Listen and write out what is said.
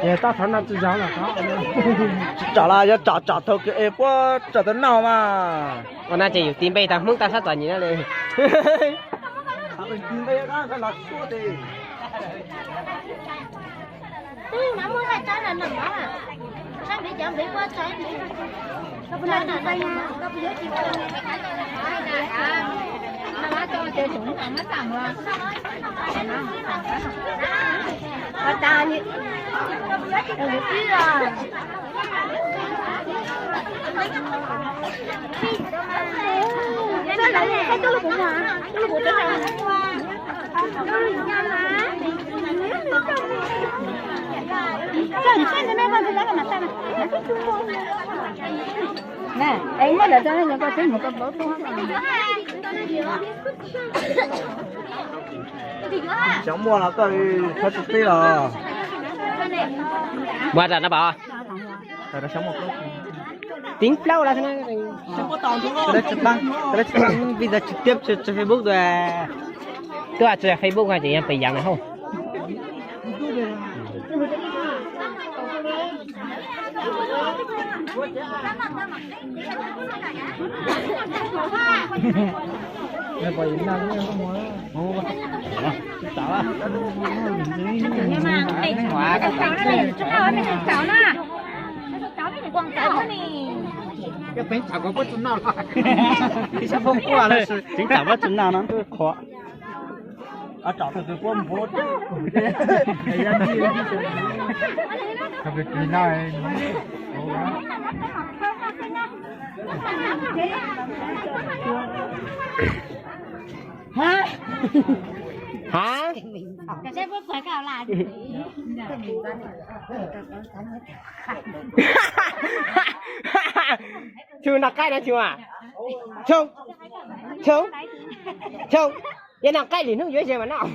Yog tau thov no tsis zov los tov. Tsis tsom los yog tsom tsom thaum kws es puab tsom tau noj mas. Ua no ces yus tis npe tau Hmoob tau sab txom nyem no li. Xyov muaj los koj txhob tsis teb los. Muaj rau no pom. Teev plaub los. Tsis pab, tsis pab, video trực tiếp trên Facebook rồi. Tuaj tsis Facebook ces yog pes yam na hauj. Teev tsam puab tsi noj no qhuav. Hab, tshwm noj qaib no tshwm, tshwm, tshwm, tshwm, yog noj qaib lwm hnub yuav ze mas noj.